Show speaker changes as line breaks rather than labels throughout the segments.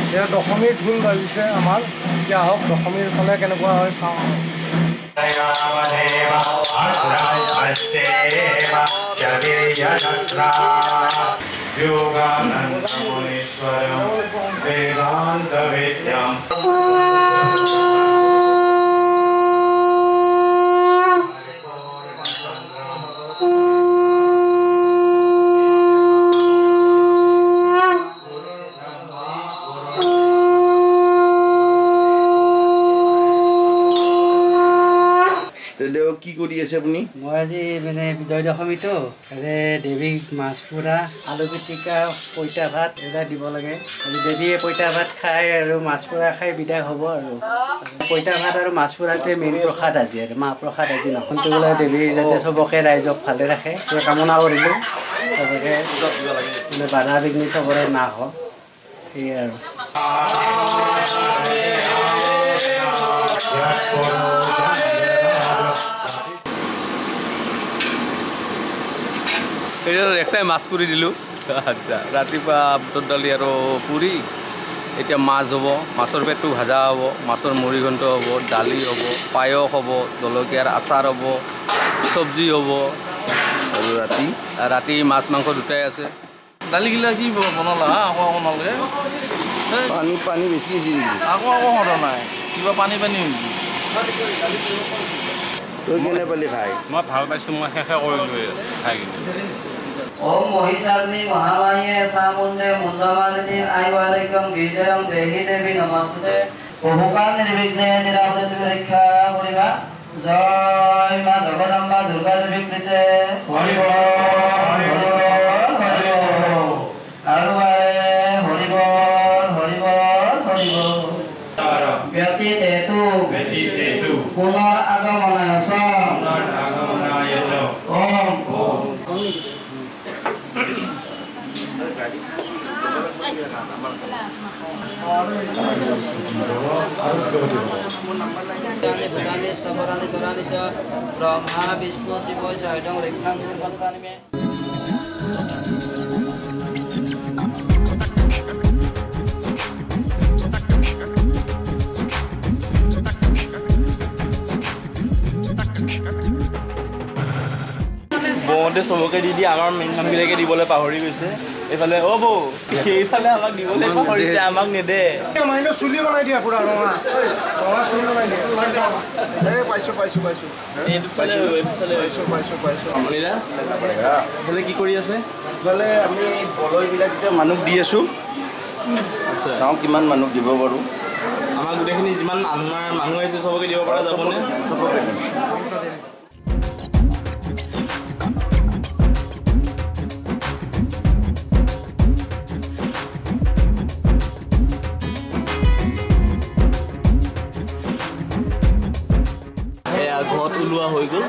এতিয়া দশমীৰ ঢোল বাজিছে আমাৰ। এতিয়া আহক দশমীৰ ফালে কেনেকুৱা হয় চাওঁ।
কি কৰি আছে আপুনি?
মই আজি মানে বিজয় দশমীতো দেৱীক মাছ পোৰা, আলু পিটিকা, পইতা ভাত এইবিলাক দিব লাগে। আজি দেৱীয়ে পইতা ভাত খাই আৰু মাছ পোৰা খাই বিদায় হ'ব। আৰু পইতা ভাত আৰু মাছ পোৰাটোৱে মেইন প্ৰসাদ আজি, আৰু মাহ প্ৰসাদ আজি নহয়। বোলে দেৱী যাতে চবকে ৰাইজক ভালে ৰাখে সেই কামনা কৰিলোঁ। চবকে মানে বাধা বিঘ্নি চবৰে না হওক, সেয়াই। আৰু
এতিয়া মাছ পুৰি দিলোঁ। আচ্ছা, ৰাতিপুৱা বুটৰ দালি আৰু পুৰি, এতিয়া মাছ হ'ব, মাছৰ পেটটো ভাজা হ'ব, মাছৰ মুড়িঘণ্ট হ'ব, দালি হ'ব, পায়স হ'ব, জলকীয়াৰ আচাৰ হ'ব, চব্জি হ'ব।
আৰু
ৰাতি মাছ মাংস দুটাই আছে।
দালিগিলা কি বনালা? আকৌ আকৌ নালাগে।
পানী পানী বেছি হৈছে নেকি?
আকৌ আকৌ সদা নাই, কিবা পানী পানী হৈছে।
তই কেনে পালি খাই?
মই ভাল পাইছোঁ, মই শেষে কৰিলোঁ খাই কিনে।
ওম মহিষাগ্নি মহামায়ে চামুণ্ডে মুণ্ডমালিনী আইৱালিকম বিজয়ং দেহি দেৱী নমস্তুতে। বহুকাল নিৰ্বিঘ্নে নিৰাপদে তুমি ৰক্ষা কৰিবা। জয় মা জগদম্বা দুৰ্গা দেৱী কৃতে। হৰি বল হৰি বল হৰি বল। আৰু হৰি বল হৰি বল হৰি বল। ব্যতীতেতু পুনৰ আগমনায় চ। ওম। ব্ৰহ্মা বিষ্ণু শিৱ জয়দং ৰক্ষাং।
বৌহঁতে চবকে দি দি আমাৰ মেইন মানুহবিলাকে দিবলৈ পাহৰি গৈছে। এইফালে অ' বৌ, এইফালে আমাক দিবলৈ পাহৰিছে, আমাক নেদে।
চুলি বনাই দিয়া, পুৰা ৰঙা ৰঙা চুলি বনাই দিয়া।
এই পাইছোঁ পাইছোঁ পাইছোঁ পাইছোঁ পাইছোঁ পাইছোঁ।
এইফালে কি কৰি আছে?
ইফালে আমি বলয়বিলাক এতিয়া মানুহক দি আছোঁ। চাওঁ কিমান মানুহক দিব পাৰোঁ।
আমাৰ গোটেইখিনি যিমান আমাৰ মানুহ আহিছে চবকে দিব পৰা যাবনে?
চবকে।
ঘৰত ওলোৱা হৈ গ'ল।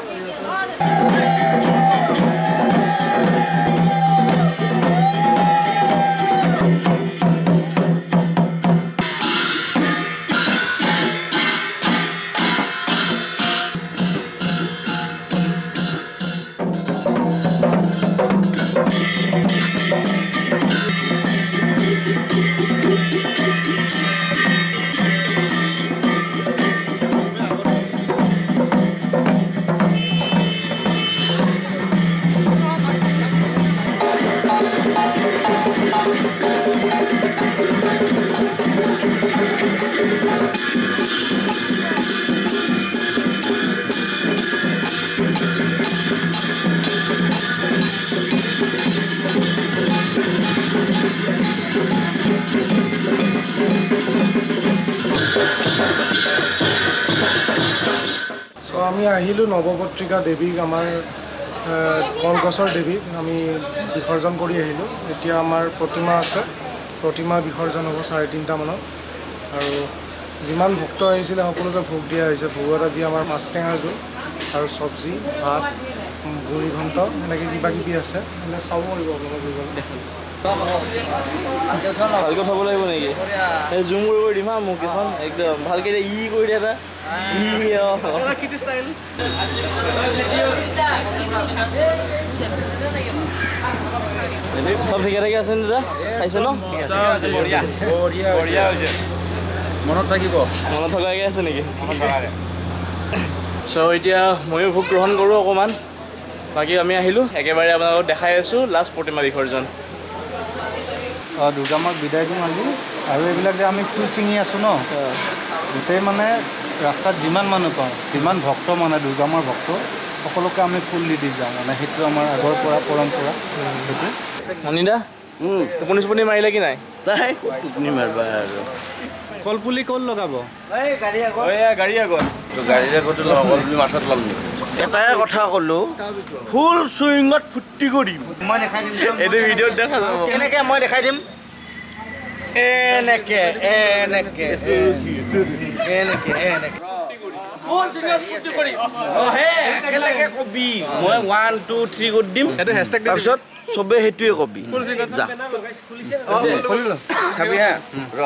চ' আমি আহিলোঁ নৱপত্ৰিকা দেৱীক, আমাৰ কলগছৰ দেৱীক আমি বিসৰ্জন কৰি আহিলোঁ। এতিয়া আমাৰ প্ৰতিমা আছে, প্ৰতিমা বিসৰ্জন হ'ব 3:30মানত। আৰু যিমান ভক্ত আহিছিলে সকলোকে ভোগ দিয়া হৈছে। ভোগত আজি আমাৰ মাছ টেঙাৰ জোল আৰু চব্জি, ভাত, গুড়ি ঘণ্ট, এনেকৈ কিবা কিবি আছে। মানে চাব পাৰিব আপোনালোকে গৈ।
ভালকৈ থ'ব লাগিব নেকি? এই জুম কৰি কৰি দিম হা মুখকেইখন একদম ভালকৈ। ই কৰি দিয়া এটা। চব ঠিকে ঠিকে আছে দাদা? খাইছে ন?
মনত থাকিব,
মনত থকাকৈ আছে নেকি? চ' এতিয়া ময়ো ভোগ গ্ৰহণ কৰোঁ অকণমান। বাকী আমি আহিলোঁ, একেবাৰে আপোনালোকক দেখাই আছোঁ লাষ্ট প্ৰতিমা বিসৰ্জন।
দুৰ্গা মাক বিদায় দিওঁ আজি। আৰু এইবিলাক যে আমি ফুল ছিঙি আছোঁ ন, গোটেই মানে ৰাস্তাত যিমান মানুহ পাওঁ, যিমান ভক্ত মানে দুৰ্গা মাৰ ভক্ত, সকলোকে আমি ফুল দি দি যাওঁ। মানে সেইটো আমাৰ আগৰ পৰা পৰম্পৰা। সেইটো
মণিদা, টোপনি চোপনি মাৰিলে কি নাই?
নাই, টোপনি মাৰিবা আৰু।
কলপুলি ক'ত লগাব?
গাড়ী আগত।
গাড়ীৰ আগতে কলপুলি মাথাত ল'ম নেকি? এটাই কথা ক'লো, ফুল চুইঙত ফূৰ্তি কৰিম।
এইটো ভিডিঅ'ত দেখা যাব।
কেনেকে মই দেখাই দিম। এনেকে এনেকে এনেকে এনেকে একেলগে কবি। মই 1 2 3 কৰি দিম, তাৰপিছত চবে সেইটোৱে কবি। চাবি হা, ৰ।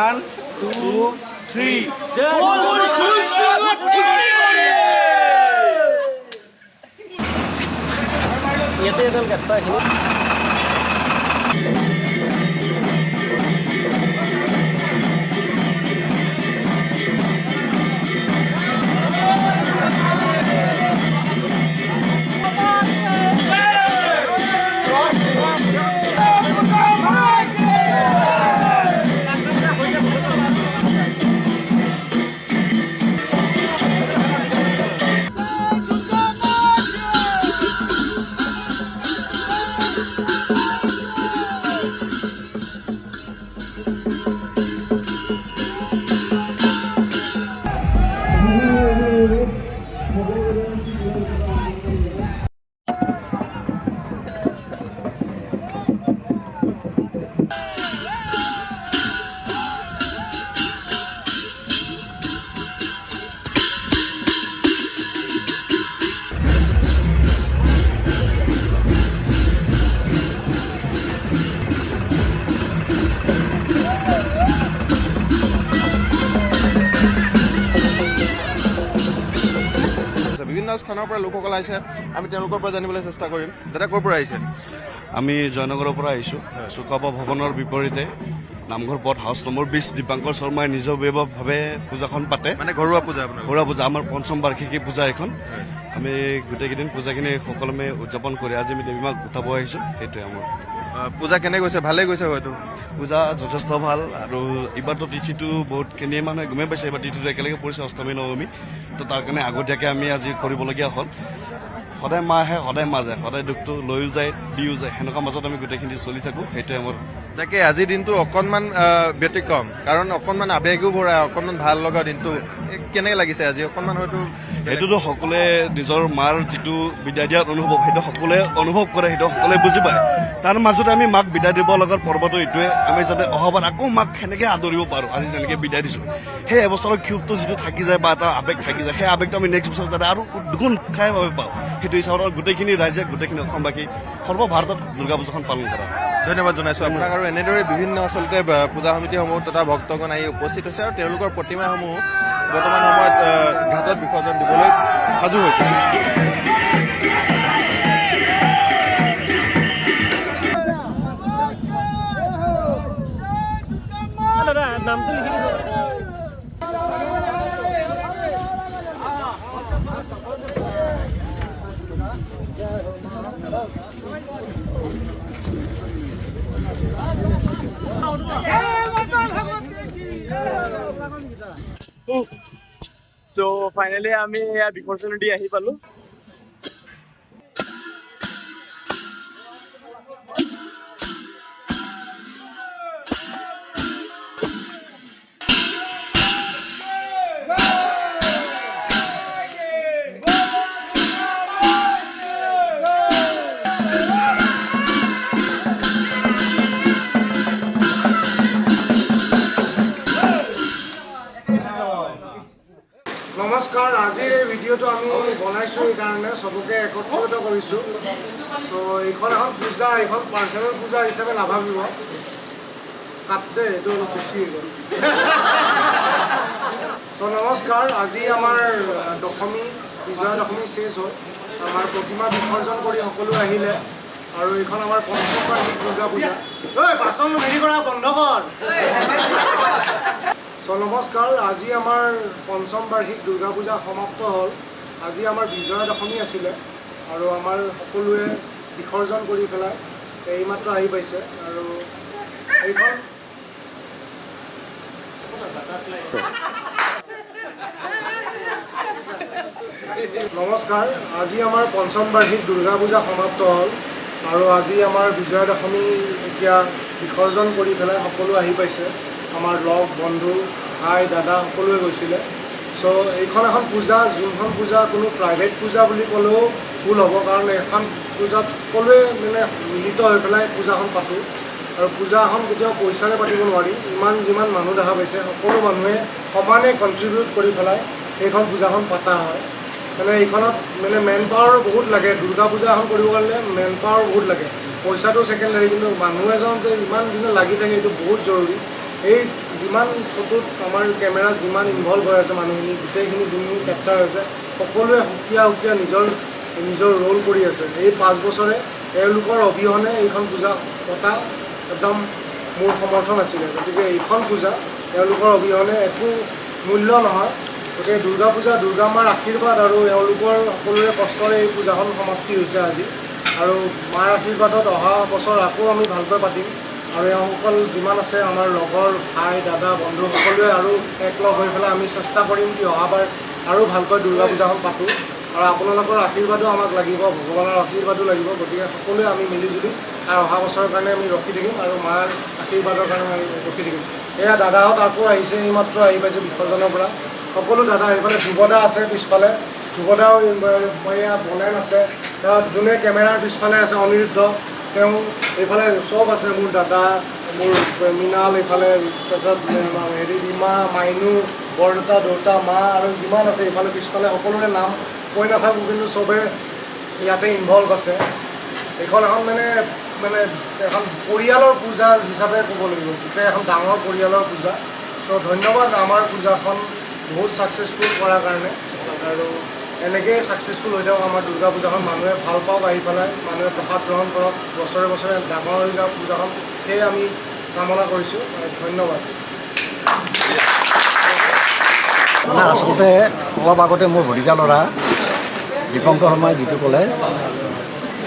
1 2 3।
ইয়াতে এডাল কাটবা এইখিনি।
বিভিন্ন স্থানৰ পৰা লোকসকল আহিছে, আমি তেওঁলোকৰ পৰা জানিবলৈ চেষ্টা কৰিম। দাদা, ক'ৰ পৰা আহিছে?
আমি জয়নগৰৰ পৰা আহিছোঁ। চুকাফা ভৱনৰ বিপৰীতে নামঘৰ পথ, হাউচ নম্বৰ 20। দীপাংকৰ শৰ্মাই নিজভাৱে পূজাখন পাতে।
মানে ঘৰুৱা পূজা?
ঘৰুৱা পূজা, আমাৰ পঞ্চম বাৰ্ষিকী পূজা এখন। আমি গোটেইকেইদিন পূজাখিনি সকলোৱে উদযাপন কৰি আজি আমি দেৱী মাক উঠাব আহিছোঁ। সেইটোৱে আমাৰ
পূজা। কেনে গৈছে? ভালে গৈছে হয়তো?
পূজা যথেষ্ট ভাল। আৰু এইবাৰতো তিথিটো বহুতখিনিয়ে মানুহে গমেই পাইছে, এইবাৰ তিথিটো একেলগে পৰিছে, অষ্টমী নৱমী। তো তাৰ কাৰণে আগতীয়াকৈ আমি আজি কৰিবলগীয়া হ'ল। সদায় মা আহে, সদায় মা যায়, সদায় দুখটো লৈও যায়, দিও যায়, সেনেকুৱা মাজত আমি গোটেইখিনি চলি থাকোঁ। সেইটোৱে আমাৰ।
তাকে আজিৰ দিনটো অকণমান ব্যতিক্ৰম, কাৰণ অকণমান আৱেগো ভৰা, অকণমান ভাল লগা দিনটো। কেনেকৈ লাগিছে আজি অকণমান? হয়তো
সেইটোতো সকলোৱে নিজৰ মাৰ যিটো বিদায় দিয়াৰ অনুভৱ, সেইটো সকলোৱে অনুভৱ কৰে, সেইটো সকলোৱে বুজি পায়। তাৰ মাজতে আমি মাক বিদায় দিব লগাৰ পৰ্বটো এইটোৱে, আমি যাতে অহাবাৰ আকৌ মাক সেনেকৈ আদৰিব পাৰোঁ। আজি যেনেকৈ বিদায় দিছোঁ, সেই এবছৰৰ ক্ষোভটো যিটো থাকি যায় বা এটা আৱেগ থাকি যায়, সেই আৱেগটো আমি নেক্সট বছৰ যাতে আৰু দুগুণ উৎসাহভাৱে পাওঁ, সেইটো হিচাপত গোটেইখিনি ৰাইজে, গোটেইখিনি অসমবাসী, সৰ্বভাৰতত দুৰ্গা পূজাখন পালন কৰা হয়।
ধন্যবাদ জনাইছোঁ আপোনাক। আৰু এনেদৰে বিভিন্ন আচলতে পূজা সমিতিসমূহ তথা ভক্তগণ আহি উপস্থিত হৈছে আৰু তেওঁলোকৰ প্ৰতিমাসমূহ বৰ্তমান সময়ত ঘাটত বিসৰ্জন দিবলৈ সাজু হৈছে।
চ' ফাইনেলি আমি এয়া বিসৰ্জন দি আহি পালোঁ।
নমস্কাৰ। আজিৰ এই ভিডিঅ'টো আমি বনাইছোঁ এইকাৰণে চবকে একত্ৰিত কৰিছোঁ। চ' এইখন এখন পূজা, এইখন পাৰ্চনেল পূজা হিচাপে নাভাবিব। কাট দে, এইটো অলপ বেছি হৈ গ'ল। চ' নমস্কাৰ, আজি আমাৰ দশমী, বিজয়া দশমী শেষ হ'ল। আমাৰ প্ৰতিমা বিসৰ্জন কৰি সকলো আহিলে আৰু এইখন আমাৰ পঞ্চবাৰ্ষিক দুৰ্গা পূজা। ঐ বাচন হেৰি কৰা বন্ধ কৰ। চ' নমস্কাৰ, আজি আমাৰ পঞ্চম বাৰ্ষিক দুৰ্গা পূজা সমাপ্ত হ'ল। আজি আমাৰ বিজয়া দশমী আছিলে আৰু আমাৰ সকলোৱে বিসৰ্জন কৰি পেলাই এইমাত্ৰ আহি পাইছে। আৰু এইখন নমস্কাৰ, আজি আমাৰ পঞ্চম বাৰ্ষিক দুৰ্গা পূজা সমাপ্ত হ'ল আৰু আজি আমাৰ বিজয়া দশমী এতিয়া বিসৰ্জন কৰি পেলাই সকলো আহি পাইছে। আমাৰ লগ বন্ধু ভাই দাদা সকলোৱে গৈছিলে। চ' এইখন এখন পূজা, যোনখন পূজা কোনো প্ৰাইভেট পূজা বুলি ক'লেও ভুল হ'ব, কাৰণ এখন পূজাত সকলোৱে মানে মিলিত হৈ পেলাই পূজাখন পাতোঁ। আৰু পূজা এখন কেতিয়াও পইচাৰে পাতিব নোৱাৰি। ইমান যিমান মানুহ দেখা পাইছে সকলো মানুহে সমানে কণ্ট্ৰিবিউট কৰি পেলাই এইখন পূজাখন পতা হয়। মানে এইখনত মানে মেন পাৱাৰ বহুত লাগে। দুৰ্গা পূজা এখন কৰিবৰ কাৰণে মেন পাৱাৰ বহুত লাগে, পইচাটো ছেকেণ্ডাৰী, কিন্তু মানুহ এজন যে ইমান দিনে লাগি থাকে এইটো বহুত জৰুৰী। এই যিমান ফটোত আমাৰ কেমেৰাত যিমান ইনভল্ভ হৈ আছে মানুহখিনি, গোটেইখিনি যোনখিনি কেপচাৰ হৈছে, সকলোৱে সুকীয়া সুকীয়া নিজৰ নিজৰ ৰোল কৰি আছে। এই 5 বছৰে এওঁলোকৰ অবিহনে এইখন পূজা পতা একদম মোৰ সমৰ্থন আছিলে। গতিকে এইখন পূজা এওঁলোকৰ অবিহনে একো মূল্য নহয়। গতিকে দুৰ্গা পূজা, দুৰ্গা মাৰ আশীৰ্বাদ আৰু এওঁলোকৰ সকলোৰে কষ্টৰে এই পূজাখন সমাপ্তি হৈছে আজি। আৰু মাৰ আশীৰ্বাদত অহা বছৰ আকৌ আমি ভালকৈ পাতিম। আৰু এওঁসকল যিমান আছে আমাৰ লগৰ ভাই দাদা বন্ধু সকলোৱে আৰু একলগ হৈ পেলাই আমি চেষ্টা কৰিম কি অহাবাৰ আৰু ভালকৈ দুৰ্গা পূজাখন পাতোঁ। আৰু আপোনালোকৰ আশীৰ্বাদো আমাক লাগিব, ভগৱানৰ আশীৰ্বাদো লাগিব। গতিকে সকলোৱে আমি মিলিজুলি আৰু অহা বছৰৰ কাৰণে আমি ৰখি থাকিম আৰু মাৰ আশীৰ্বাদৰ কাৰণে আমি ৰখি থাকিম। এয়া দাদাহঁত আকৌ আহিছে, এইমাত্ৰ আহি পাইছে বিসৰ্জনৰ পৰা। সকলো দাদা এইফালে ধ্ৰুৱদা আছে পিছফালে, ধ্ৰুৱদাও এয়া বলেন আছে, যোনে কেমেৰাৰ পিছফালে আছে অনিৰুদ্ধ, তেওঁ এইফালে চব আছে, মোৰ দাদা, মোৰ মৃণাল এইফালে, তাৰপিছত হেৰি ৰীমা, মাইনু, বৰদেউতা, দেউতা, মা আৰু যিমান আছে এইফালে পিছফালে সকলোৰে নাম কৈ নাথাকোঁ, কিন্তু চবে ইয়াতে ইনভল্ভ আছে। এইখন এখন মানে মানে এখন পৰিয়ালৰ পূজা হিচাপে ক'ব লাগিব, গোটেই এখন ডাঙৰ পৰিয়ালৰ পূজা। ত' ধন্যবাদ আমাৰ পূজাখন বহুত ছাকচেছফুল কৰাৰ কাৰণে। আৰু এনেকৈয়ে ছাকচেছফুল হৈ থাকক আমাৰ দুৰ্গা পূজাখন, মানুহে ভাল পাওক আহি পেলাই, মানুহে প্ৰসাদ গ্ৰহণ কৰক, বছৰে বছৰে ডাঙৰ হৈ যাওক পূজাখন, সেয়ে আমি কামনা কৰিছোঁ। ধন্যবাদ।
মানে আচলতে অলপ আগতে মোৰ ভতিজা ল'ৰা দীপংকৰ শৰ্মাই যিটো ক'লে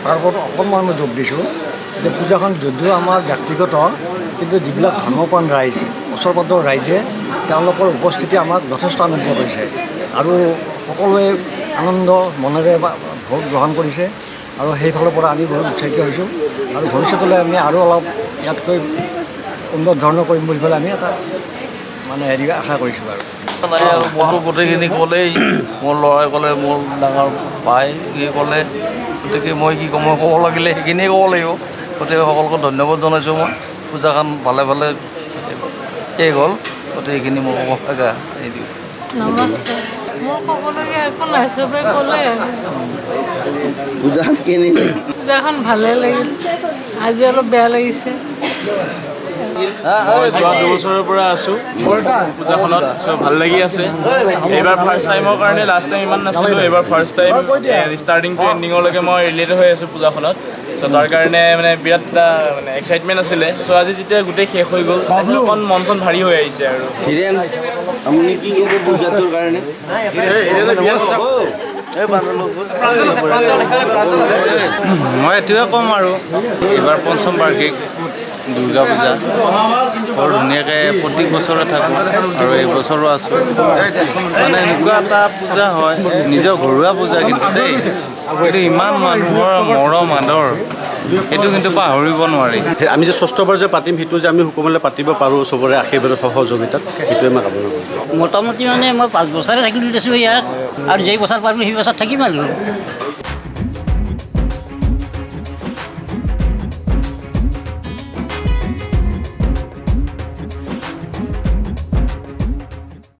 তাৰ ওপৰত অকণমান মই যোগ দিছোঁ যে পূজাখন যদিও আমাৰ ব্যক্তিগত, কিন্তু যিবিলাক ধৰ্মপ্ৰাণ ৰাইজ, ওচৰ পাজৰৰ ৰাইজে তেওঁলোকৰ উপস্থিতি আমাক যথেষ্ট আনন্দিত কৰিছে আৰু সকলোৱে আনন্দ মনেৰে ভোগ গ্ৰহণ কৰিছে আৰু সেইফালৰ পৰা আমি বহুত উৎসাহিত হৈছোঁ আৰু ভৱিষ্যতলৈ আমি আৰু অলপ ইয়াতকৈ উন্নত ধৰণৰ কৰিম বুলি পেলাই আমি এটা মানে হেৰি আশা কৰিছোঁ। আৰু
নাই আৰু মোৰতো গোটেইখিনি ক'লেই, মোৰ ল'ৰাই ক'লে, মোৰ ডাঙৰ ভাই কি ক'লে, গতিকে মই কি ক'ম, ক'ব লাগিলে সেইখিনিয়ে ক'ব লাগিব। গতিকে সকলোকে ধন্যবাদ জনাইছোঁ। মই পূজাখন ভালে ভালে শেষ হ'ল, গতিকে এইখিনি মই ক'ব লগা।
নমস্কাৰ। মোৰ ক'বলগীয়া একো নাই, চবে ক'লে।
পূজাখন কেনে?
পূজাখন ভালে লাগিল, আজি অলপ বেয়া লাগিছে।
মই যোৱা 2 বছৰৰ পৰা আছোঁ পূজাখনত, চ' ভাল লাগি আছে। এইবাৰ ফাৰ্ষ্ট টাইমৰ কাৰণে, লাষ্ট টাইম ইমান নাছিলোঁ, এইবাৰ ফাৰ্ষ্ট টাইম ষ্টাৰ্টিং টু এণ্ডিঙলৈকে মই ৰিলেটেড হৈ আছোঁ পূজাখনত। চ' তাৰ কাৰণে মানে বিৰাট এটা মানে এক্সাইটমেণ্ট আছিলে। চ' আজি যেতিয়া গোটেই শেষ হৈ গ'ল, অকণ মন চন ভাৰী হৈ আহিছে। আৰু
আপুনি কি ক'ব পূজাটোৰ কাৰণে?
মই এইটোৱে ক'ম আৰু এইবাৰ পঞ্চম বাৰ্ষিক দুৰ্গা পূজা বৰ ধুনীয়াকৈ প্ৰত্যেক বছৰে থাকোঁ আৰু এইবছৰো আছোঁ। মানে এনেকুৱা এটা পূজা হয়, নিজৰ ঘৰুৱা পূজা কিন্তু দেই, কিন্তু ইমান মানুহৰ মৰম আদৰ, সেইটো কিন্তু পাহৰিব নোৱাৰি।
আমি যে ষষ্ঠবাৰ যে পাতিম, সেইটো যে আমি সুকলমে পাতিব পাৰোঁ চবৰে আশীৰ্বাদৰ সহযোগিতাত, সেইটোৱে মই কামনা কৰোঁ।
মোটামুটি মানে মই 5 বছৰে থাকিলোঁ দেছোঁ ইয়াত, আৰু যেই বছৰ পাৰিলোঁ সেই বছৰ থাকিম আৰু।